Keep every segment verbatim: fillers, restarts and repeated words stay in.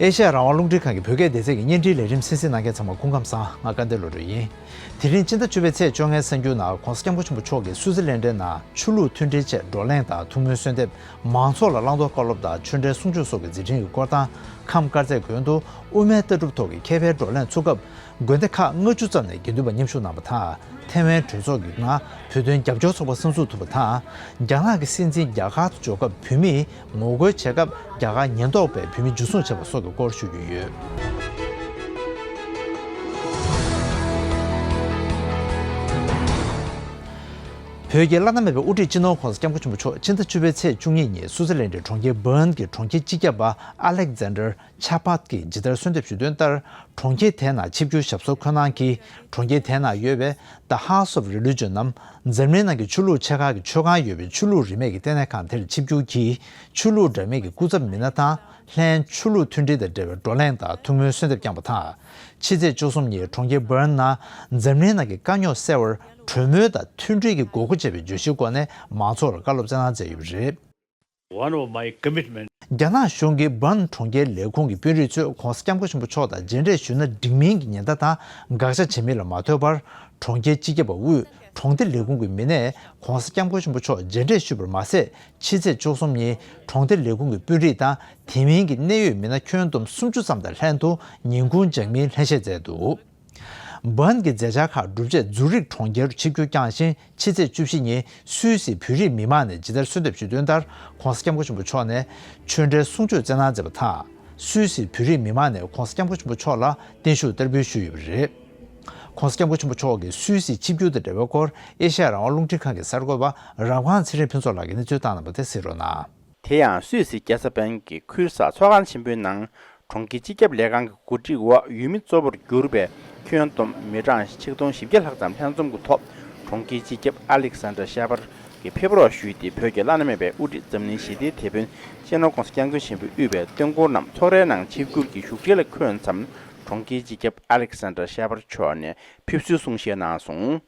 ཨེ་ཤ་ཡ་རང་དབང་རླུང་འཕྲིན་ཁང་གི་བོད་སྐད་སྡེ་ཚན་གྱི་བརྙན་འཕྲིན་ལས་རིམ་གསན་གཟིགས་གནང་མཁན་ཚང་མ་སྐུ་ཁམས་བཟང་། ང་སྐལ་ལྡན་བློ་གྲོས་ཡིན། དེ་རིང་སྤྱི་ཟླ་བཅུ་པའི་ཚེས་བཅོ་ལྔའི་གསར་འགྱུར་ནང་༸གོང་ས་༸སྐྱབས་མགོན་ཆེན་པོ་མཆོག་གིས་སུའུ་ཙི་ལན་ཌའི་ནང་ཆོས་ལུགས་མཐུན་སྒྲིལ་ཆེད་བགྲོ་གླེང་དང་ཐུགས་སྨོན་གསོལ་འདེབས། མང་ཚོགས་ལ་བླང་དོར་བཀའ་སློབ་དང་ཆོས་འབྲེལ་གསུང་ཆོས་སོགས་ཀྱི་མཛད་འཕྲིན་གྱི་སྐོར་དང་། ཁམས་དཀར་མཛེས་དགོན་དུ་དབུ་མའི་ལྟ་གྲུབ་ཐོག་གི་མཁས་པའི་བགྲོ་གླེང་ཚུགས་སྐབས། དགོན་སྡེ་ཁག་ལྔ་བཅུ་ཙམ་ནས་དགེ་འདུན་པ་མཉམ་ཞུགས་གནང་བ་དང་། ཐེ་ཝན་གྲོས་ཚོགས་ཀྱི་ནང་བོད་དོན་རྒྱབ་སྐྱོར་ཚོགས་པ་གསར་འཛུགས་ཐུབ་པ་དང་། རྒྱ་ནག་གི་སྲིད་འཛིན་རྒྱ་གར་དུ་འབྱོར་སྐབས་བོད་མིས་ངོ་རྒོལ་བྱེད་སྐབས་རྒྱ་གར་ཉེན་རྟོག་པས་བོད་མི་འཇུ་བཟུང་བྱས་པ་སོགས་ཀྱི་སྐོར་ཞུ་རྒྱུ་ཡོད། བོད་ཀྱི་བླ་ན་མེད་པའི་དབུ་ཁྲིད་སྤྱི་ནོར་༸གོང་ས་༸སྐྱབས་མགོན་ཆེན་པོ་མཆོག་ཕྱི་ཟླ་བཅུ་པའི་ཚེས་བཅུ་གཉིས་ཉིན་སུའུ་ཙི་ལན་ཌའི་གྲོང་ཁྱེར་བྷརན་གྱི་གྲོང་ཁྱེར་སྤྱི་ཁྱབ་པ་ཨ་ལེག་ཛན་ཌར་ཆ་པཱད་ཀྱིས་ཇི་ལྟར་གསོལ་འདེབས་ཞུས་དོན་ལྟར། གྲོང་ཁྱེར་དེའི་ནང་ཆིབས་བསྒྱུར་ཞབས་སོར་འཁོད་གནང་གིས། གྲོང་ཁྱེར་དེའི་ནང་ཡོད་པའི་The House of Religion ནམ། འཛམ་གླིང་ནང་གི་ཆོས་ལུགས་ཆེ་ཁག་གི་ཆོས་ཁང་ཡོད་པའི་ཆོས་ལུགས་རིས་མེད་ཀྱི་ལྟེ་གནས་ཁང་དེར་ཆིབས་བསྒྱུར་གྱིས། ཆོས་ལུགས་འདྲ་མིན་གྱི་སྐུ་ཚབ་མི་སྣ་དང་། ལྷན་ཆོས་ལུགས་མཐུན་སྒྲིལ་དང་འབྲེལ་བའི་བགྲོ་གླེང་དང་ཐུགས་སྨོན་གསོལ་འདེབས་བསྐྱངས་པ་དང་། ཕྱི་ཚེས་བཅུ་གསུམ་ཉིན་གྲོང་ཁྱེར་བྷརན་ནང་འཛམ་གླིང་ནང་གི་དཀའ་རྙོག་སེལ་བར་གྲོས་མོལ་དང་མཐུན་སྒྲིལ་གྱི་དགོས་མཁོ་བཅས་པའི་བརྗོད་གཞིའི་སྒོ་ནས་མང་ཚོགས་ལ་བཀའ་སློབ་སྩལ་གནང་མཛད་ཡོད་པ་རེད། One of my commitment. རྒྱ་ནག་གཞུང་གི་བྷན་གྲོང་ཁྱེར་ལས་ཁུངས་ཀྱི་དཔོན་རིགས་ཚོས་༸གོང་ས་༸སྐྱབས་མགོན་ཆེན་པོ་མཆོག་དང་མཇལ་འཕྲད་ཞུས་ན་འགྲིག་མིན་གྱི་ཉེན་བརྡ་དང་དགག་བྱ་བྱེད་མིན་ལ་མ་ལྟོས་པར། གྲོང་ཁྱེར་སྤྱི་ཁྱབ་པ་དབུས་གྲོང་སྡེ་ལས་ཁུངས་ཀྱི་མི་སྣས་༸གོང་ས་༸སྐྱབས་མགོན་ཆེན་པོ་མཆོག་མཇལ་འཕྲད་ཞུས་པར་མ་ཟད། ཕྱི་ཚེས་བཅུ་གསུམ་ཉིན་གྲོང་སྡེ་ལས་ཁུངས་ཀྱི་དཔོན་རིགས་དང་དེ་མིན་གྱི་གནད་ཡོད་མི་སྣ་ཁྱོན་བསྡོམས་སུམ་ཅུ་ཙམ་དང་ལྷན་དུ་ཉིན་གུང་འཇགས་མིན་ལྷན་བཞེས་མཛད་འདུག་བྷན་གྱི་མཛད་འཆར་ཁག་གྲུབ་རྗེས་ཛུ་རིག་གྲོང་ཁྱེར་དུ་ཆིབས་བསྒྱུར་བསྐྱངས་ཤིང་། ཕྱི་ཚེས་བཅུ་བཞི་ཉིན་སུད་སིའི་བོད་རིགས་མི་མང་ནས་ཇི་ལྟར་གསོལ་འདེབས་ཞུས་དོན་ལྟར། ༸གོང་ས་༸སྐྱབས་མགོན་ཆེན་པོ་མཆོག་ནས་ཆོས་འབྲེལ་གསུང་ཆོས་སྩལ་གནང་མཛད་པ་དང་། སུད་སིའི་བོད་རིགས་མི་མང་ནས་༸གོང་ས་༸སྐྱབས་མགོན་ཆེན་པོ་མཆོག་ལ་བརྟན་བཞུགས་བསྟར་འབུལ་ཞུས་ཡོད་པ་རེད། ༸གོང་ས་༸སྐྱབས་མགོན་ཆེན་པོ་མཆོག་གི་སུད་སིའི་ཆིབས་བསྒྱུར་དང་འབྲེལ་བའི་སྐོར་ཨེ་ཤ་ཡ་རང་དབང་རླུང་འཕྲིན་ཁང་གི་གསར་འགོད་པ་རབ་སྒང་ཚེ་རིང་ཕུན་ཚོགས་ལགས་ཀྱིས་གནས་ཚུལ་བཏང་གནང་པ་དེ་གཟིགས་རོགས་གནང་། དེ་ཡང་སུད་སི་རྒྱལ་ས་བན་གྱི་ཁུལ་ས་ཚོགས་ཁང་ཆེན་པོའི་ནང་གྲོང་ཁྱེར་སྤྱི་ཁྱབ་ལས་ཁང་གི་གོ་སྒྲིག་འོག་ཡུལ་མི་གཙོ་བོར་གྱུར་པའི་ཁྱོན་བསྡོམས་མི་གྲངས་ཆིག་སྟོང་བཞི་བརྒྱ་ལྷག་ཙམ་ལྷན་འཛོམས་ཀྱི་ཐོག་གྲོང་ཁྱེར་སྤྱི་ཁྱབ་ཨ་ལེག་སན་ཌར་ཤ་པར་གྱིས་ཕེབས་རོགས་ཞུས་ཏེ། བོད་ཀྱི་བླ་ན་མེད་པའི་དབུ་ཁྲིད་འཛམ་གླིང་ཞི་བདེའི་དེད་དཔོན་སྤྱི་ནོར་༸གོང་ས་༸སྐྱབས་མགོན་ཆེན་པོས་དབུས་པའི་སྟོན་འཁོར་རྣམས་ཚོགས་རའི་ནང་ཆིབས་བསྒྱུར་གྱིས་བཞུགས་གྲལ་ལ་འཁོད་མཚམས། གྲོང་ཁྱེར་སྤྱི་ཁྱབ་ཨ་ལེག་སན་ཌར་ཤ་པར་མཆོག་ནས་ཕེབས་བསུའི་གསུང་བཤད་གནང་སོང་།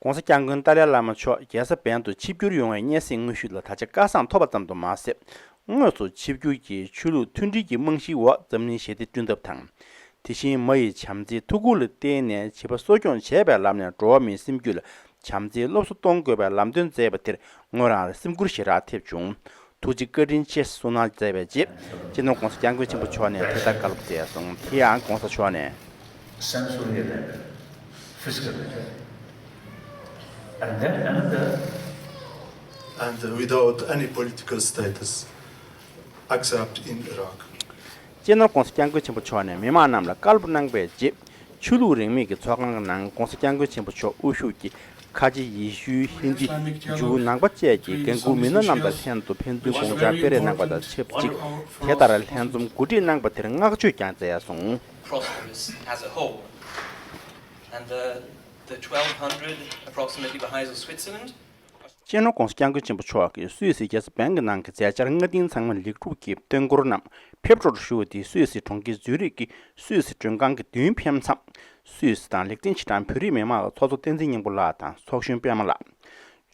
༸གོང་ས་༸སྐྱབས་མགོན་ཏཱ་ལའི་བླ་མ་མཆོག་རྒྱལ་ས་བན་དུ་ཆིབས་བསྒྱུར་ཡོང་བའི་སྙན་སེང་དངོས་ཞུས་ལ་ད་ཆ་སྐལ་བཟང་ཐོབ་པ་ཙམ་དུ་མ་ཟད། དངོས་སུ་ཆིབས་བསྒྱུར་གྱིས་ཆོས་ལུགས་མཐུན་སྒྲིལ་གྱི་རྨང་གཞིའི་འོག་འཛམ་གླིང་ཞི་བདེ་བསྐྲུན་ཐབས་དང་། དེ་བཞིན་མ་ཡི་བྱམས་བརྩེའི་ཐུགས་ཁུར་ལ་བརྟེན་ནས་བྱིས་པ་གསོ་སྐྱོང་བྱས་པའི་ལམ་ནས་འགྲོ་བ་མིའི་སེམས་རྒྱུད་ལ་བྱམས་བརྩེའི་སློབ་གསོ་གཏོང་དགོས་པའི་ལམ་སྟོན་མཛད་པ་དེར་ངོས་རང་ལ་སེམས་འགུལ་ཞེ་དྲག་ཐེབས་བྱུང་། ཐུགས་རྗེ་བཀའ་དྲིན་ཆེ་གསུངས་གནང་མཛད་པའི་རྗེས། སྤྱི་ནོར་༸གོང་ས་༸སྐྱབས་མགོན་ཆེན་པོ་མཆོག་ནས་དེ་ལྟར་བཀའ་སློབ་སྩལ་སོང་། དེ་ཡང་༸གོང་ས་མཆོག་ནས། Sensory level, physical level, and then another, and without any political status, accept in Iraq. སྤྱི་ནོར་༸གོང་ས་༸སྐྱབས་མགོན་ཆེན་པོ་མཆོག་ནས་མི་མང་རྣམས་ལ་བཀའ་སློབ་གནང་བའི་རྗེས། ཆོས་ལུགས་རིས་མེད་ཀྱི་ཚོགས་ཁང་གི་ནང་༸གོང་ས་༸སྐྱབས་མགོན་ཆེན་པོ་མཆོག་དབུ་བཞུགས་ཀྱིས་ཁ་ཆེ་ཡེ་ཤུའི་ཧིན་དི་ཇུའུ་ནང་པ་བཅས་ཀྱི་འགན་འཁུར་མི་སྣ་རྣམས་དང་ལྷན་དུ་ཕན་ཚུན་དགོངས་འཆར་སྤེལ་རེས་གནང་པ་དང་ཆབས་ཅིག་དེ་ལྟར་ལྷན་འཛོམས་གོ་སྒྲིག་གནང་པ་དེར་བསྔགས་བརྗོད་ཀྱང་མཛད་སོང་། Prosperous as a whole, and the, the twelve hundred approximately Baha'is of Switzerland. སྤྱི་ནོར་༸གོང་ས་༸སྐྱབས་མགོན་ཆེན་པོ་མཆོག་གིས་སུད་སི་རྒྱལ་ས་བན་གྱི་ནང་གི་མཛད་འཆར་སྔ་རྟིང་ཚང་མ་ལེགས་གྲུབ་ཀྱིས་སྟོན་འཁོར་རྣམས་ཕེབས་འགྲོར་ཞུ་བ་དེ་སུད་སི་གྲོང་ཁྱེར་ཛུ་རིག་གི་སུད་སི་མགྲོན་ཁང་གི་མདུན་ཕེབས་མཚམས། སུད་སི་དང་ལེགས་ལྡན་ཕྱི་འབྲེལ་བོད་རིགས་མི་མང་ལ་ཚོགས་གཙོ་བསྟན་འཛིན་སྙིང་པོ་ལགས་དང་ཚོགས་གཞོན་པད་མ་ལགས།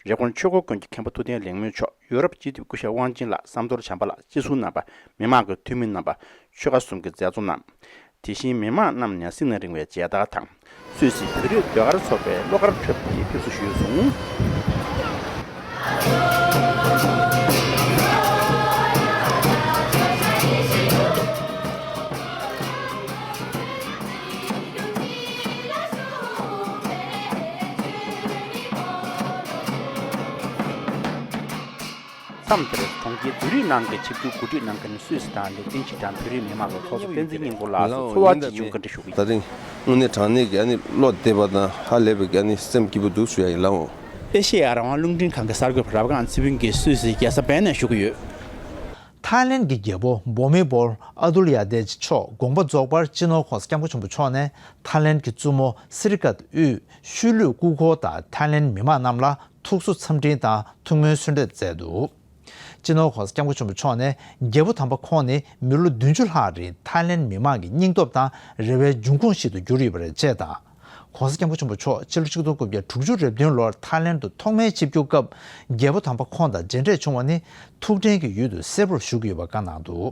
རི་ཀོན་ཆོས་འཁོར་དགོན་གྱི་མཁན་པོ་ཐུབ་བསྟན་ལེགས་སྨོན་མཆོག་ཡོ་རོབ་སྤྱི་འཐུས་སྐུ་ཞབས་དབང་ཆེན་ལགས། ཟམ་གདོང་བྱམས་པ་ལགས། སྤྱི་ཟུར་རྣམ་པ། མི་མང་གི་འཐུས་མི་རྣམ་པ། ཆོལ་ཁ་གསུམ་གྱི་མཛད་གཙོ་རྣམས། དེ་བཞིན་མི་མང་རྣམས་ནས་སྲིད་ན་རིང་བའི་མཇལ་དར་དང་། སུད་སི་བོད་རིགས་ཟློས་གར་ཚོགས་པའི་བློ་དཀར་ཁྲབ་ཀྱིས་ཕེབས་བསུ་ཞུས་སོང་། མཚམས་དེར་གྲོང་ཁྱེར་ཛུ་རིག་ནང་གི་ཆིབས་བསྒྱུར་གོ་སྒྲིག་གནང་མཁན་སུད་སི་དང་ལེགས་ལྡན་ཕྱི་འབྲེལ་བོད་རིགས་མི་མང་ལ་ཚོགས་གཙོ་བསྟན་འཛིན་སྙིང་པོ་ལགས་སུ་འཚོ་བ་གཅིག་མཇུག་བཀའ་འདྲི་ཞུ་གི་ཡིན། ད་རིང་དངོས་གནས་དྲང་གནས་ཀྱི་ཨ་ནི་བློ་བདེ་བ་དང་ཧ་ལས་པའི་ཨ་ནི་སེམས་སྐྱིད་པོ་འདུག་ཞུ་ཡ་ཡིན་ལགས། ཨེ་ཤེ་ཡ་རང་དབང་རླུང་འཕྲིན་ཁང་གི་གསར་འགོད་པ་རབ་སྒང་ཚེ་ཕུན་གྱིས་སུད་སི་རྒྱལ་ས་བན་ནས་ཞུ་གི་ཡོད། ཐའི་ལེན་གྱི་རྒྱལ་པོ་བྷོ་མི་བོལ་ཨ་ཏུལ་ཡ་དེ་མཆོག་དགོངས་པ་རྫོགས་པར་སྤྱི་ནོར་༸གོང་ས་༸སྐྱབས་མགོན་ཆེན་པོ་མཆོག་ནས་ཐའི་ལེན་གྱི་བཙུན་མོ་སི་རི་ཀཏ་དབུས་ཤུལ་ལུས་སྐུ་འཁོར་དང་ཐའི་ལེན་མི་མང་རྣམས་ལ་ཐུགས་གསོ་འཚམས་འཕྲིན་དང་ཐུགས་སྨོན་གསོལ་འདེབས་མཛད་འདུག་སྤྱི་ནོར་༸གོང་ས་༸སྐྱབས་མགོན་ཆེན་པོ་མཆོག་ནས་རྒྱལ་པོ་དམ་པ་ཁོང་ནི་མི་ལོ་བདུན་ཅུ་ལྷག་རིང་ཐའི་ལེན་མི་མང་གི་སྙིང་སྟོབས་དང་རེ་བའི་འབྱུང་ཁུངས་ཤིག་ཏུ་གྱུར་ཡོད་པ་རེད་ཅེས་དང་། ༸གོང་ས་༸སྐྱབས་མགོན་ཆེན་པོ་མཆོག་ཕྱི་ལོ་ཆིག་སྟོང་དགུ་བརྒྱ་དྲུག་ཅུ་རེ་བདུན་ལོར་ཐའི་ལེན་དུ་ཐོག་མའི་ཆིབས་བསྒྱུར་སྐབས་རྒྱལ་པོ་དམ་པ་ཁོང་དང་མཇལ་འཕྲད་བྱུང་བ་ནི་ཐུགས་དྲན་གྱི་ཡུལ་དུ་གསལ་པོར་བཞུགས་ཡོད་པ་བཀའ་གནང་འདུག་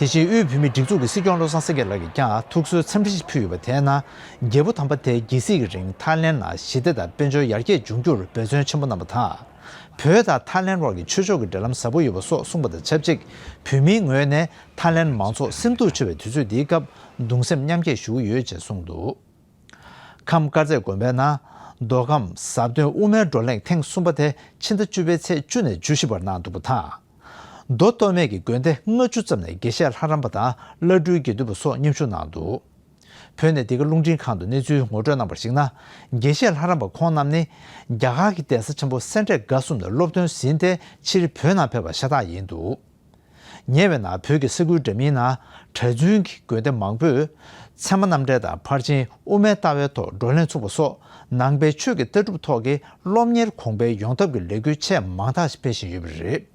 དེ་བཞིན་དབུས་བོད་མིའི་སྒྲིག་འཛུགས་ཀྱི་སྲིད་སྐྱོང་བློ་བཟང་སེང་གེ་ལགས་ཀྱིས་ཀྱང་ཐུགས་གསོའི་འཚམས་འདྲི་ཞིག་ཕུལ་ཡོད་པ་དེས་ན། རྒྱལ་པོ་དམ་པ་དེས་རྒྱལ་སྲིད་ཀྱི་རིང་ཐའི་ལེན་ནང་ཞི་བདེ་དང་དཔལ་འབྱོར་ཡར་རྒྱས་འབྱུང་རྒྱུར་འབད་བརྩོན་ཆེན་པོ་གནང་བ་དང་། བོད་དང་ཐའི་ལེན་དབར་གྱི་ཆོས་ཕྱོགས་ཀྱི་འབྲེལ་ལམ་ཟབ་པོ་ཡོད་པ་སོགས་གསུངས་པ་དང་ཆབས་ཅིག་བོད་མིའི་ངོས་ནས་ཐའི་ལེན་མང་ཚོགས་སེམས་སྡུག་ཆེ་བའི་དུས་ཚོད་འདིའི་སྐབས་གདུང་སེམས་མཉམ་སྐྱེད་ཞུ་གི་ཡོད་ཅེས་གསུངས་འདུག་ཁམས་དཀར་མཛེས་དགོན་པའི་ནང་མདོ་ཁམས་ཟབ་དོན་དབུ་མའི་བགྲོ་གླེང་ཐེངས་གསུམ་པ་དེ་ཕྱི་ཟླ་བཅུ་པའི་ཚེས་བཅུ་ནས་བཅུ་བཞི་བར་གནང་འདུག་པ་དང་། མདོ་སྟོད་སྨད་ཀྱི་དགོན་སྡེ་ལྔ་བཅུ་ཙམ་ནས་དགེ་བཤེས་ལྷ་རམས་པ་དང་བླ་སྤྲུལ་དགེ་འདུན་པ་སོགས་མཉམ་ཞུགས་གནང་འདུག་བོད་ནས་འདི་ག་རླུང་འཕྲིན་ཁང་དུ་གནས་ཚུལ་ངོ་སྤྲོད་གནང་བར་གཞིགས་ན། དགེ་བཤེས་ལྷ་རམས་པ་ཁོང་རྣམས་ནི་རྒྱ་གར་གྱི་གདན་ས་ཆེན་པོ་སེ་འབྲས་དགའ་གསུམ་ནས་སློབ་ཐོན་ཟིན་ཏེ་ཕྱིར་བོད་ནང་ཕེབས་པ་ཤ་སྟག་ཡིན་འདུག་ཉེ་བའི་ནང་བོད་ཀྱི་ས་ཁུལ་འདྲ་མིན་ནང་གྲྭ་བཙུན་གྱི་དགོན་སྡེ་མང་པོས་ཚད་མ་རྣམ་འགྲེལ་དང་ཕར་ཕྱིན་དབུ་མའི་ལྟ་བའི་ཐོག་བགྲོ་གླེང་ཚོགས་པ་སོགས་ནང་པའི་ཆོས་ཀྱི་ལྟ་གྲུབ་ཐོག་གི་སློབ་གཉེར་གོང་འཕེལ་ཡོང་ཐབས་ཀྱི་ལས་འགུལ་ཆེས་མང་དག་ཞིག་སྤེལ་བཞིན་ཡོད་པ་རེད།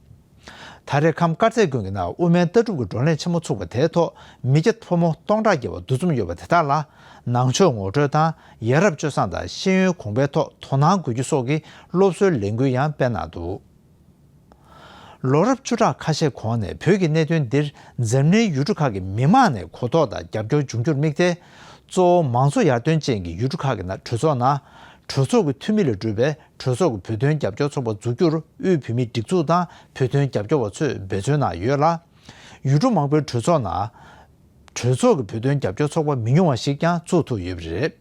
ད་རེས་ཁམས་དཀར་མཛེས་དགོན་གྱི་ནང་དབུ་མའི་ལྟ་གྲུབ་ཀྱི་བགྲོ་གླེང་ཆེན་མོ་ཚུགས་པ་དེའི་ཐོག་མི་སྐྱ་ཕོ་མོ་སྟོང་ཕྲག་བརྒལ་བ་འདུ་འཛོམས་ཡོད་པ་དེ་དག་ལ་ནང་ཆོས་ངོ་སྤྲོད་དང་ཡ་རབས་སྤྱོད་བཟང་དང་ཤེས་ཡོན་གོང་འཕེལ་ཐོག་དོ་སྣང་དགོས་རྒྱུ་སོགས་ཀྱི་སློབ་གསོའི་ལས་འགུལ་ཡང་སྤེལ་གནང་འདུག་ལོ་རབས་བཅུ་ཕྲག་ཁ་ཤས་གོང་ནས་བོད་ཀྱི་གནད་དོན་འདིར་འཛམ་གླིང་ཡུལ་གྲུ་ཁག་གི་མི་དམངས་ནས་གོ་རྟོགས་དང་རྒྱབ་སྐྱོར་འབྱུང་རྒྱུར་དམིགས་ཏེ། གཙོ་བོ་མང་གཙོ་ཡར་ཐོན་ཅན་གྱི་ཡུལ་གྲུ་ཁག་གི་ནང་གྲོས་ཚོགས་ནང་གྲོས་ཚོགས་ཀྱི་འཐུས་མི་ལས་གྲུབ་པའི་གྲོས་ཚོགས་ཀྱི་བོད་དོན་རྒྱབ་སྐྱོར་ཚོགས་པ་འཛུགས་རྒྱུར་དབུས་བོད་མིའི་སྒྲིག་འཛུགས་དང་བོད་དོན་རྒྱབ་སྐྱོར་བ་ཚོས་འབད་བརྩོན་གནང་ཡོད་ལ། ཡུལ་གྲུ་མང་པོའི་གྲོས་ཚོགས་ནང་གྲོས་ཚོགས་ཀྱི་བོད་དོན་རྒྱབ་སྐྱོར་ཚོགས་པ་མི་ཉུང་བ་ཞིག་ཀྱང་བཙུགས་ཐུབ་ཡོད་པ་རེད།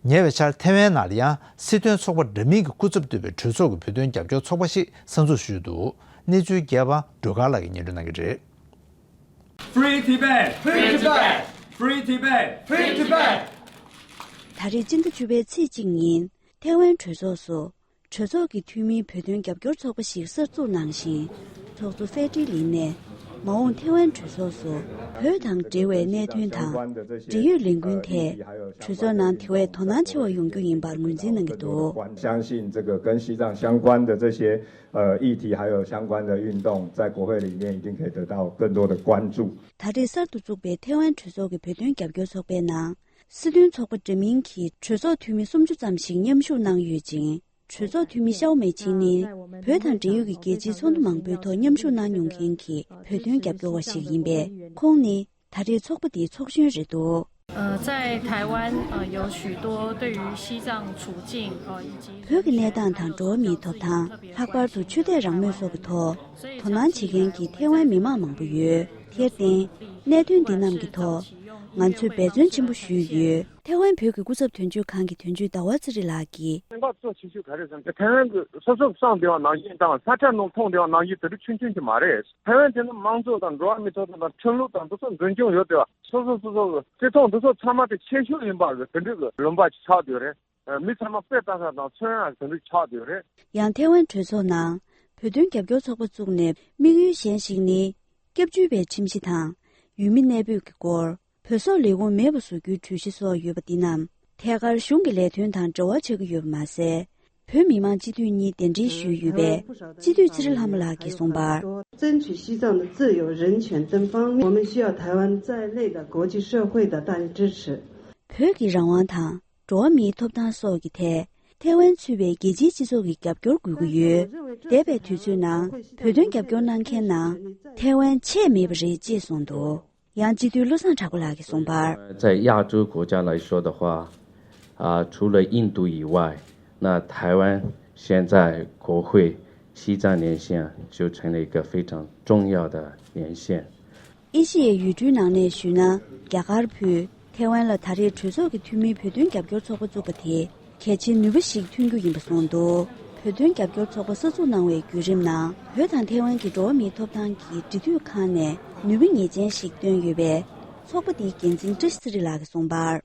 ཉེ་བའི་ཆར་ཐེ་ཝན་ནང་ལ་ཡང་སྲིད་དོན་ཚོགས་པ་འདྲ་མིན་གྱི་སྐུ་ཚབ་གཏོགས་པའི་གྲོས་ཚོགས་ཀྱི་བོད་དོན་རྒྱབ་སྐྱོར་ཚོགས་པ་ཞིག་གསར་འཛུགས་ཞུས་འདུག་གནས་ཚུལ་རྒྱས་པ་སྒྲོལ་དཀར་ལགས་ཀྱིས་སྙན་སྒྲོན་གནང་གི་རེད། Free Tibet! Free Tibet! Free Tibet! Free Tibet! ད་རེས་སྤྱི་ཟླ་བཅུ་པའི་ཚེས་གཅིག་ཉིན་ཐེ་ཝན་གྲོས་ཚོགས་སུ། གྲོས་ཚོགས་ཀྱི་འཐུས་མིའི་བོད་དོན་རྒྱབ་སྐྱོར་ཚོགས་པ་ཞིག་གསར་འཛུགས་གནང་ཞིང་། ཚོགས་གཙོ་ཧྥེ་ཀྲི་ལིན་ནས་མ་འོངས་ཐེ་ཝན་གྲོས་ཚོགས་སུ་བོད་དང་འབྲེལ་བའི་གནད་དོན་དང་འབྲེལ་ཡོད་ལས་འགུལ་ཐད་གྲོས་ཚོགས་ནང་དེ་བས་དོ་སྣང་ཆེ་བ་ཡོང་རྒྱུ་ཡིན་པར་ངོས་འཛིན་གནང་གི་འདུག 相信这个跟西藏相关的这些呃议题，还有相关的运动，在国会里面一定可以得到更多的关注。 ད་རེས་གསར་དུ་བཙུགས་པའི་ཐེ་ཝན་གྲོས་ཚོགས་ཀྱི་བོད་དོན་རྒྱབ་སྐྱོར་ཚོགས་པའི་ནང་། སྲིད་དོན་ཚོགས་པ་འདྲ་མིན་གྱི་གྲོས་ཚོགས་འཐུས་མི་སུམ་ཅུ་ཙམ་ཞིག་མཉམ་ཞུགས་གནང་ཡོད་ཅིང་། གྲོས་ཚོགས་འཐུས་མི་ཤའོ་མེ་ཆིན་ནི་བོད་དང་འབྲེལ་ཡོད་ཀྱི་རྒྱལ་སྤྱིའི་ཚོགས་འདུ་མང་པོའི་ཐོག་མཉམ་ཞུགས་གནང་མྱོང་མཁན་གྱི་བོད་དོན་རྒྱབ་སྐྱོར་བ་ཞིག་ཡིན་པས། ཁོང་ནི་ད་རེས་ཚོགས་པ་འདིའི་ཚོགས་གཞོན་རེད་འདུག 呃，在台湾呃有许多对于西藏处境呃以及 བོད་ཀྱི་གནས་སྟངས་དང་འགྲོ་བ་མིའི་ཐོབ་ཐང་། ལྷག་པར་དུ་ཆོས་དད་རང་མོས་སོགས་ཀྱི་ཐོག་དོ་སྣང་བྱེད་མཁན་གྱི་ཐེ་ཝན་མི་མང་མང་པོ་ཡོད། དེར་བརྟེན། གནད་དོན་འདི་རྣམས་ཀྱི་ཐོག་ང་ཚོས་འབད་བརྩོན་ཆེན་པོ་ཞུས་ཡོད། ཐེ་ཝན་བོད་ཀྱི་སྐུ་ཚབ་དོན་གཅོད་ཁང་གི་དོན་གཅོད་ཟླ་བ་ཚེ་རིང་ལགས་ཀྱིས། སེམས་ཁམས་གཙོ་ཆེ་ཤོས་ག་རེ་ཟེར་ན་ཐེ་ཝན་གྱི་སོ་སོ་བསམ་བདེ་བ་ནང་བཞིན་དང་ས་ཆ་ནང་མཐོང་བདེ་བ་ནང་བཞིན་དེ་འདྲ་ཆུང་ཆུང་ཅིག་མ་རེད། ཐེ་ཝན་དེ་ནི་དམངས་གཙོ་དང་འགྲོ་བ་མིའི་ཐོབ་ཐང་དང་ཁྲིམས་ལུགས་དང་འདི་ཚོ་འཛིན་སྐྱོང་ཡོད་དེ་བ་སོ་སོ་སོ་སོ་གི་བརྩི་མཐོང་འདི་ཚོ་ཚང་མ་དེ་ཆེ་ཤོས་ཡིན་པ་གི་དེ་འདྲའི་གི་ལུང་པ་ཅིག་ཆགས་བསྡད་ཡོད་རེད། མི་ཚང་མ་དཔེ་ལྟ་ས་དང་མཚོན་ཡག་དེ་འདྲ་ཆགས་བསྡད་ཡོད་རེད། ཡང་ཐེ་ཝན་གྲོས་ཚོགས་ནང་བོད་དོན་རྒྱབ་སྐྱོར་ཚོགས་པ་བཙུགས་ནས་དམིགས་ཡུལ་གཞན་ཞིག་ནི། སྐྱབས་བཅོལ་བའི་ཁྲིམས་གཞི་དང་། ཡུལ་མི་གནས་སྤོས་ཀྱི་སྐོར། བོད་སོག་ལས་ཁུངས་མེད་པ་བཟོ་རྒྱུའི་གྲོས་གཞི་སོགས་ཡོད་པ་འདི་རྣམས་ཐད་ཀར་གཞུང་གི་ལས་དོན་དང་འབྲེལ་བ་ཆགས་ཀྱི་ཡོད་པ་མ་ཟད། བོད་མི་མང་སྤྱི་འཐུས་གཉིས་གདན་འདྲེན་ཞུས་ཡོད་པས་སྤྱི་འཐུས་ཚེ་རིང་ལྷ་མོ་ལགས་ཀྱིས་གསུངས་པར། 争取西藏的自由、人权等方面，我们需要台湾在内的国际社会的大力支持。 བོད་ཀྱི་རང་དབང་དང་། འགྲོ་བ་མིའི་ཐོབ་ཐང་སོགས་ཀྱི་ཐད་ཐེ་ཝན་ཚུད་པའི་རྒྱལ་སྤྱིའི་སྤྱི་ཚོགས་ཀྱི་རྒྱབ་སྐྱོར་དགོས་ཀྱི་ཡོད། འདས་པའི་དུས་ཚོད་ནང་བོད་དོན་རྒྱབ་སྐྱོར་གནང་མཁན་ནང་ཐེ་ཝན་ཆད་མེད་པ་རེད་ཅེས་གསུངས་འདུག་ཡང་སྤྱི་འཐུས་བློ་བཟང་གྲགས་པ་ལགས་ཀྱིས་གསུངས་པར། 在亚洲国家来说的话，啊，除了印度以外，那台湾现在国会西藏连线就成了一个非常重要的连线。 ཨེ་ཤི་ཡའི་ཡུལ་གྲུའི་ནང་ནས་ཞུས་ན། རྒྱ་གར་ཕུད་ཐེ་ཝན་ལ་ད་རེས་གྲོས་ཚོགས་ཀྱི་འཐུས་མིའི་བོད་དོན་རྒྱབ་སྐྱོར་ཚོགས་པ་བཙུགས་པ་དེ་གལ་ཆེའི་ནུས་པ་ཞིག་ཐོན་རྒྱུ་ཡིན་པ་གསུངས་འདུག་བོད་དོན་རྒྱབ་སྐྱོར་ཚོགས་པ་གསར་འཛུགས་གནང་བའི་བརྒྱུད་རིམ་ནང་བོད་དང་ཐེ་ཝན་གྱི་འགྲོ་བ་མིའི་ཐོབ་ཐང་གི་འབྲེལ་མཐུད་ཁང་ནས་ནུས་པ་ངེས་ཅན་ཞིག་བཏོན་ཡོད་པས། ཚོགས་པ་འདིའི་འགན་འཛིན་བཀྲ་ཤིས་ཚེ་རིང་ལགས་ཀྱིས་གསུངས་པར།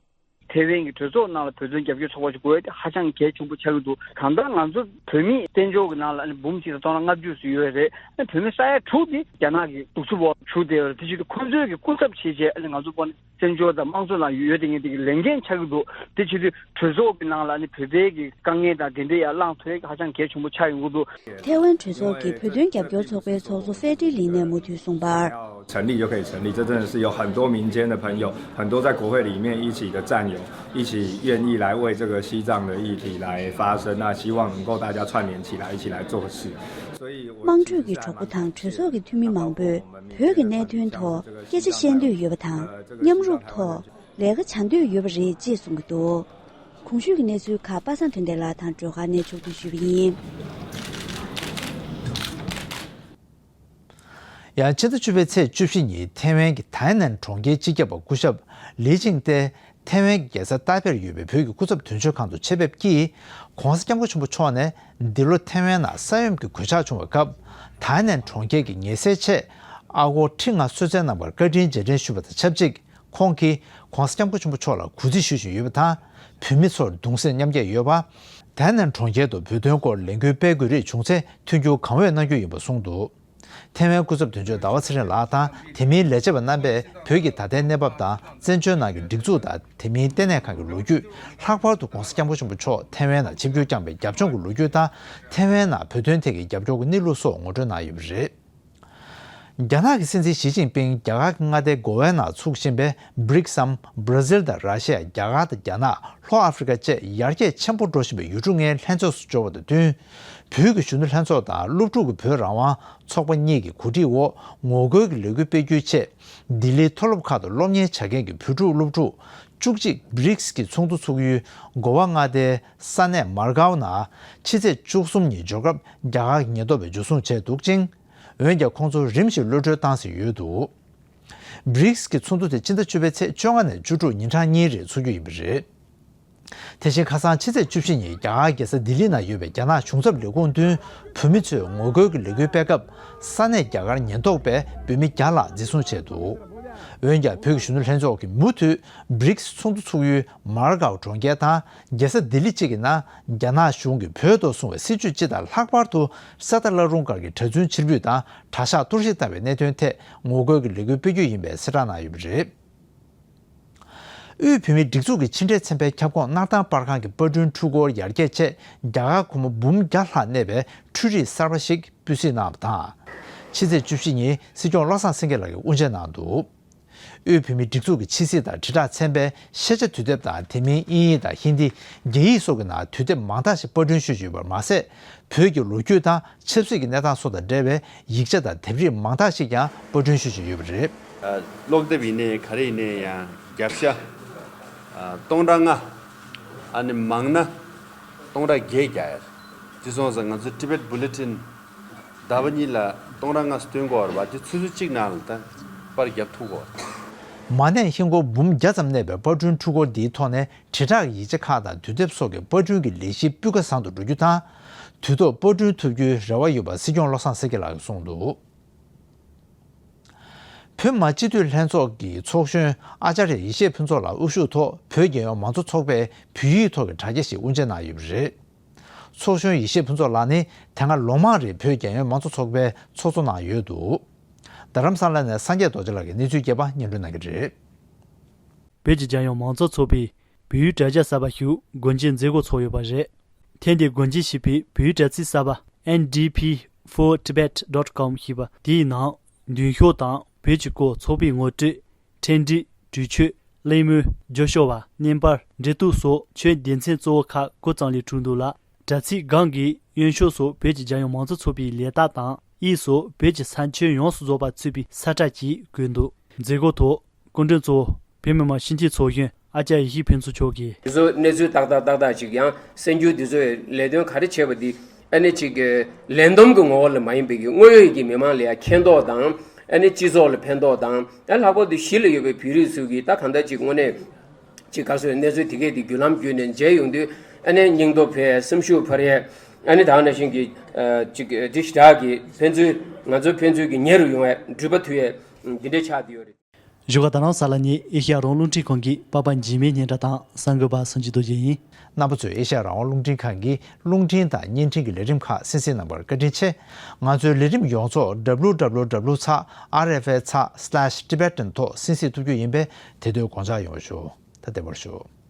台湾的合作那了培训解决超过国外的还像给全部强度。看到俺这培训研究的那了，我们其实当然俺就是有的，那培训三十出的，加那个读书包出的，这就是控制的工作期间，俺这帮研究的忙着了，有的人这个人员强度，这就是合作的那了，你培训的刚刚的人的也浪推，还像给全部强度。 ཐའེ་ཝན་གྲོས་ཚོགས་ཀྱི་བོད་དོན་རྒྱབ་སྐྱོར་ཚོགས་པའི་ཚོགས་གཙོ་ཧྥེ་ཏྲི་ལི་ནས་མུ་མཐུད་གསུངས་པར། 成立就可以成立，这真的是有很多民间的朋友，很多在国会里面一起的战友。一起愿意来为这个西藏的议题来发声，那希望能够大家串联起来，一起来做事。所以我 དམངས་ཁྲོད་ཀྱི་གྲོགས་པོ་དང་གྲོས་ཚོགས་ཀྱི་འཐུས་མི་མང་པོས་བོད་ཀྱི་གནད་དོན་ཐོག་སྐད་ཆ་བཤད་འདོད་ཡོད་པ་དང་། མཉམ་རུབ་ཐོག་ལས་ཀ་བྱ་འདོད་ཡོད་པ་རེད་ཅེས་གསུང་གི་འདུག་གོང་ཞུས་ཀྱི་གནས་ཚུལ་ཁག་པ་སངས་དོན་ལྡན་ལགས་དང་སྒྲོལ་དཀར་ནས་ཕྱོགས་བསྡུས་ཞུས་པ་ཡིན། ཡང་ཕྱི་ཟླ་བཅུ་པའི་ཚེས་བཅུ་བཞི་ཉིན་ཐའེ་ཝན་གྱི་ཐའེ་ནན་གྲོང་ཁྱེར་སྤྱི་ཁྱབ་པ་སྐུ་ཞབས་ལི་ཅིང་ཏེ་ཐའེ་ཝན་གྱི་རྒྱལ་ས་ཏཱ་པེར་ཡོད་པའི་བོད་ཀྱི་སྐུ་ཚབ་དོན་གཅོད་ཁང་དུ་ཆེད་ཕེབས་ཀྱིས། ༸གོང་ས་༸སྐྱབས་མགོན་ཆེན་པོ་མཆོག་ནས་འདི་ལོ་ཐའེ་ཝན་ནང་ས་ཡོམ་གྱི་གོད་ཆག་བྱུང་བའི་སྐབས། ཐའེ་ནན་གྲོང་ཁྱེར་གྱི་ཉེན་སེལ་ཆེད་ཨ་སྒོར་ཁྲི་ལྔ་གསོལ་སྩལ་གནང་བར་བཀའ་དྲིན་རྗེས་དྲན་ཞུས་པ་དང་ཆབས་ཅིག་ཁོང་གིས་༸གོང་ས་༸སྐྱབས་མགོན་ཆེན་པོ་མཆོག་ལ་གུས་བརྩི་ཞུ་བཞིན་ཡོད་པ་དང་། བོད་མི་ཚོར་གདུང་སེམས་མཉམ་སྐྱེད་ཡོད་པ། ཐའེ་ནན་གྲོང་ཁྱེར་དུ་བོད་དོན་སྐོར་ལས་འགུལ་སྤེལ་དགོས་རིགས་བྱུང་ཚེ་མཐུན་འགྱུར་གང་འོས་གནང་རྒྱུ་ཡིན་པ་གསུངས་འདུག་ཐའེ་ཝན་སྐུ་ཚབ་དོན་གཅོད་ཟླ་བ་ཚེ་རིང་ལགས་དང་དེ་མིན་ལས་བྱེད་པ་རྣམ་པས་བོད་ཀྱི་ད་ལྟའི་གནས་བབ་དང་བཙན་བྱོལ་ནང་གི་སྒྲིག་འཛུགས་དང་དེ་མིན་ལྟེ་གནས་ཁང་གི་ལོ་རྒྱུས། ལྷག་པར་དུ་༸གོང་ས་༸སྐྱབས་མགོན་ཆེན་པོ་མཆོག་ཐའེ་ཝན་ནང་ཆིབས་བསྒྱུར་བསྐྱངས་པའི་རྒྱབ་ལྗོངས་ཀྱི་ལོ་རྒྱུས་དང་། ཐའེ་ཝན་ནང་བོད་དོན་ཐད་ཀྱི་རྒྱབ་སྐྱོར་གྱི་གནས་ལུགས་སོགས་ངོ་སྤྲོད་གནང་ཡོད་པ་རེད། རྒྱ་ནག་གི་སྲིད་འཛིན་ཞི་ཅིན་ཕིང་རྒྱ་གར་གྱི་མངའ་སྡེའི་གོ་བའི་ནང་ཚུགས་བཞིན་པའི་བྷི་རིག་སམ། བྷར་ཛིལ་དང་ར་ཤི་ཡ། རྒྱ་གར་དང་རྒྱ་ནག་ལྷོ་ཨ་ཧྥེ་རི་ཀ་བཅས་ཡར་རྒྱས་ཆེན་པོ་འགྲོ་བཞིན་པའི་ཡུལ་གྲུ་ལྔའི་ལྷན་ཚོགས་སུ་འབྱོར་བ་དང་བསྟུན། བོད་ཀྱི་གཞོན་ནུ་ལྷན་ཚོགས་དང་སློབ་ཕྲུག་གི་བོད་རང་དབང་ཚོགས་པ་གཉིས་ཀྱི་གོ་སྒྲིག་འོག་ངོ་རྒོལ་གྱི་ལས་འགུལ་སྤེལ་རྒྱུའི་ཆེད། ལྡི་ལིའི་མཐོ་སློབ་ཁག་ཏུ་སློབ་གཉེར་བྱ་མཁན་གྱི་བོད་ཕྲུག་སློབ་ཕྲུག་བཅུ་གཅིག་བྷི་རིགས་ཀྱི་ཚོགས་འདུ་ཚུགས་ཡུལ་གོ་བ་མངའ་སྡེའི་ས་གནས་མར་གའོ་ནང་ཕྱི་ཚེས་བཅུ་གསུམ་ཉིན་འབྱོར་སྐབས་རྒྱ་གར་གྱི་ཉེན་རྟོག་པས་འཇུ་བཟུང་བྱས་འདུག་ཅིང་། འོན་ཀྱང་ཁོང་ཚོ་རིམ་བཞིན་གློད་གྲོལ་བཏང་ཟིན་ཡོད་འདུག་བྷི་རིགས་ཀྱི་ཚོགས་འདུ་དེ་ཕྱི་ཟླ་བཅུ་པའི་ཚེས་བཅོ་ལྔ་ནས་བཅུ་དྲུག་ཉིན་གྲངས་གཉིས་རིང་ཚུགས་རྒྱུ་ཡིན་པ་རེད། དེ་བཞིན་ཁ་སང་ཕྱི་ཚེས་བཅུ་བཞི་ཉིན་རྒྱ་གར་རྒྱལ་ས་ལྡི་ལི་ནང་ཡོད་པའི་རྒྱ་ནག་གཞུང་ཚབ་ལས་ཁུངས་མདུན་བོད་མི་ཚོས་ངོ་རྒོལ་གྱི་ལས་འགུལ་སྤེལ་སྐབས། ས་གནས་རྒྱ་གར་ཉེན་རྟོག་པས་བོད་མི་བརྒྱ་ལྷག་འཛིན་བཟུང་བྱས་འདུག་འོན་ཀྱང་བོད་ཀྱི་གཞོན་ནུ་ལྷན་ཚོགས་ཀྱིས་མུ་མཐུད་བྷི་རིགས་ཚོགས་འདུ་ཚུགས་ཡུལ་མར་གའོ་གྲོང་ཁྱེར་དང་རྒྱལ་ས་ལྡི་ལི་བཅས་ཀྱི་ནང་རྒྱ་ནག་གཞུང་གིས་བོད་ཐོག་བཟུང་བའི་སྲིད་བྱུས་སྤྱི་དང་། ལྷག་པར་དུ་གསེར་རྟ་བླ་རུང་སྒར་གྱི་གྲྭ་བཙུན་ཕྱིར་འབུད་དང་གྲྭ་ཤག་གཏོར་བཤིག་བཏང་བའི་གནད་དོན་ཐད་ངོ་རྒོལ་གྱི་ལས་འགུལ་སྤེལ་རྒྱུ་ཡིན་པའི་གསལ་བསྒྲགས་གནང་ཡོད་པ་རེད། དབུས་བོད་མིའི་སྒྲིག་འཛུགས་ཀྱི་ཕྱི་འབྲེལ་ཚན་པའི་ཁྱབ་ཁོངས་སྣར་ཐང་པར་ཁང་གི་པར་སྐྲུན་འཕྲུལ་འཁོར་ཡར་རྒྱས་ཆེད་རྒྱ་གར་སྒོར་མོ་འབུམ་བརྒྱ་ལྷག་གནས་པའི་འཕྲུལ་རིག་གསར་པ་ཞིག་སྤུས་གཟིགས་གནང་བ་དང་། ཕྱི་ཚེས་བཅུ་བཞི་ཉིན་སྲིད་སྐྱོང་བློ་བཟང་སེང་གེ་ལགས་ཀྱིས་དབུ་འབྱེད་གནང་འདུག་དབུས་བོད་མིའི་སྒྲིག་འཛུགས་ཀྱི་ཕྱི་སྲིད་དང་དྲིལ་བསྒྲགས་ཚན་པས་ཤེས་བྱ་དུས་དེབ་དང་། དེ་མིན་དབྱིན་ཡིག་དང་ཧིན་དི། རྒྱ་ཡིག་སོགས་ཀྱི་ནང་དུས་དེབ་མང་དག་ཞིག་པར་སྐྲུན་ཞུས་ཡོད་པར་མ་ཟད། བོད་ཀྱི་ལོ་རྒྱུས་དང་ཆབ་སྲིད་ཀྱི་གནས་སྟངས་སོགས་དང་འབྲེལ་བའི་ཡིག་ཆ་དང་ལྡེབས་རིས་མང་དག་ཞིག་ཀྱང་པར་སྐྲུན་ཞུ་བཞིན་ཡོད་པ་རེད། ཨ། ཀློག་དེབ་ཡིན་ནའི་ག་རེ་ཡིན་ནའི་ཡང་བརྒྱ་ཆ། ཨ། སྟོང་ཕྲག་ལྔ། ཨ་ནི་མང་ན་སྟོང་ཕྲག་བརྒྱད་རྒྱག་ཡ་རེད། དེ་སོང་ཙང་ང་ཚོ་Tibet Bulletin ཟླ་བ་གཉིས་ལ་སྟོང་ཕྲག་ལྔ་སྟོན་དགོས་པ་རེད་པ། དེ་ཆུ་ཚོད་གཅིག་ནང་ལ་ད་པར་བརྒྱབ་ཐུབ་དགོས། མ་གནས་ཧིན་སྒོར་འབུམ་བརྒྱ་ཙམ་གནས་པའི་པར་སྐྲུན་འཕྲུལ་འཁོར་འདིའི་ཐོག་ནས། དྲིལ་བསྒྲགས་ཡིག་ཆ་ཁག་དང་དུས་དེབ་སོགས་ཀྱི་པར་སྐྲུན་གྱི་ལས་གཞི་སྤུས་ཀ་བཟང་དུ་འགྲོ་རྒྱུ་དང་། དུས་ཐོག་པར་སྐྲུན་ཐུབ་རྒྱུའི་རེ་བ་ཡོད་པ་སྲིད་སྐྱོང་བློ་བཟང་སེང་གེ་ལགས་ཀྱིས་གསུངས་འདུག་བོད་མི་མང་སྤྱི་འཐུས་ལྷན་ཚོགས་ཀྱི་ཚོགས་གཞོན་ཨ་ཅཱརྱ་ཡེ་ཤེས་ཕུན་ཚོགས་ལགས་དབུ་བཞུགས་ཐོག་བོད་རྒྱལ་ཡོངས་མང་གཙོ་ཚོགས་པས་བོད་ཡིག་ཐོག་གི་དྲ་རྒྱ་ཞིག་དབུ་འབྱེད་གནང་ཡོད་པ་རེད། ཚོགས་གཞོན་ཡེ་ཤེས་ཕུན་ཚོགས་ལགས་ནི་དེ་སྔ་ལོ་མང་རིང་བོད་རྒྱལ་ཡོངས་མང་གཙོ་ཚོགས་པའི་ཚོགས་གཙོ་གནང་ཡོད་འདུག་རྡ་རམ་ས་ལ་ནས་སངས་རྒྱས་རྡོ་རྗེ་ལགས་ཀྱིས་གནས་ཚུལ་རྒྱས་པ་སྙན་སྒྲོན་གནང་གི་རེད། བོད་ཀྱི་རྒྱལ་ཡོངས་མང་གཙོ་ཚོགས་པའི་བོད་ཡིག་དྲ་རྒྱ་གསར་པ་ཞིག་སྒོ་འབྱེད་མཛད་སྒོ་ཚོགས་ཡོད་པ་རེད། ཐེངས་འདིའི་སྒོ་འབྱེད་བྱས་པའི་བོད་ཡིག་དྲ་ཚིགས་གསར་པ་N D P for Tibet dot com ཞེས་པ་དེའི་ནང་མདུན་ཤོག་དང་བོད་ཀྱི་སྐོར་ཚོགས་པའི་ངོ་སྤྲོད། ཕྲེང་སྒྲིག་གྲོས་ཆོད། གླེང་མོལ། བརྗོད་ཤོག་པ། བརྙན་པར། འབྲེལ་གཏུག་སོགས་ཆོས་སྡེ་ཚན་གཙོ་བོ་ཁག་དགུ་ཙམ་ལས་གྲུབ་འདུག་ལ། དྲ་ཚིགས་སྒང་གི་གཡོན་ཕྱོགས་སུ་བོད་ཀྱི་རྒྱལ་ཡོངས་མང་གཙོ་ཚོགས་པའི་ལས་རྟགས་དང་། གཡས་སུ་བོད་ཀྱི་ས་མཆོད་ཡོངས་སུ་རྫོགས་པ་ཚུད་པའི་ས་ཁྲ་གཅིག་བཀོད་འདུག་མཛད་སྒོ་ཐོག་སྐུ་མགྲོན་གཙོ་བོ་བོད་མི་མང་སྤྱི་འཐུས་ཚོགས་གཞོན་ཨ་ཅཱརྱ་ཡེ་ཤེས་ཕུན་ཚོགས་མཆོག་གིས། དེ་ཚོ་གནས་ཚུལ་ཏག་ཏག་ཏག་ཏག་ཅིག་ཡང་གསར་འགྱུར་འདི་ཚོའི་ལས་དོན་ག་རེ་བྱས་པ་འདི་ཨ་ནི་ཅིག་ལས་བསྡོམས་ཀྱི་ངོ་བོ་ལ་མ་ཡིན་པའི་གི་དངོས་ཡོད་ཀྱི་མི་མང་ལ་ཡང་མཁྱེན་རྟོགས་དང་། ཨ་ནི་སྤྱི་ཚོགས་ལ་ཕན་ཐོགས་དང་། ཨ་ལྷག་པར་དུ་གཞིས་ལ་ཡོད་པའི་བོད་རིགས་ཚོ་གིས་ད་གང་ལྟར་ཅིག་དངོས་གནས་ཅིག་ག་ཚོད་གནས་ཚུལ་དེ་གས་དེ་བརྒྱུད་ལམ་བརྒྱུད་ནས་མཇལ་ཡོང་དུས། ཨ་ནི་སྙིང་སྟོབས་འཕེལ་ཡས། སེམས་ཤུགས་འཕར་ཡས། ཨ་ནི་ད་ག་ནང་བཞིན་གྱི་ཨ་ཅིག་དེ་ཞེ་དྲག་གི་ཕན་ཚུན་ང་ཚོའི་ཕན་ཚུན་གྱི་ཉེ་རུ་ཡོང་བའི་འགྲུལ་པ་མཐུད་ཡས་འདི་འདྲའི་ཆགས་བསྡད་ཡོད་རེད། བཞུགས་སྒར་རྡ་རམ་ས་ལ་ནས་ཨེ་ཤེ་ཡ་རང་དབང་རླུང་འཕྲིན་ཁང་གི་པར་པ་འཇིགས་མེད་སྙན་གྲགས་དང་གསར་འགོད་པ་སངས་རྒྱས་རྡོ་རྗེ་ཡིན། རྣམ་པ་ཚོས་ཨེ་ཤེ་ཡ་རང་དབང་རླུང་འཕྲིན་ཁང་གི་རླུང་འཕྲིན་དང་བརྙན་འཕྲིན་གྱི་ལས་རིམ་ཁག་གསན་གཟིགས་གནང་བར་བཀའ་དྲིན་ཆེ། ང་ཚོའི་ལས་རིམ་ཡོངས་རྫོགས་W W W ཚེག་R F A ཚེག་slash Tibetan ཐོག་གསན་གཟིགས་ཐུབ་རྒྱུ་ཡིན་པས་དེ་དུས་དགོངས་འཇགས་ཡོང་བ་ཞུ། ད་བདེ་མོར་བཞུགས།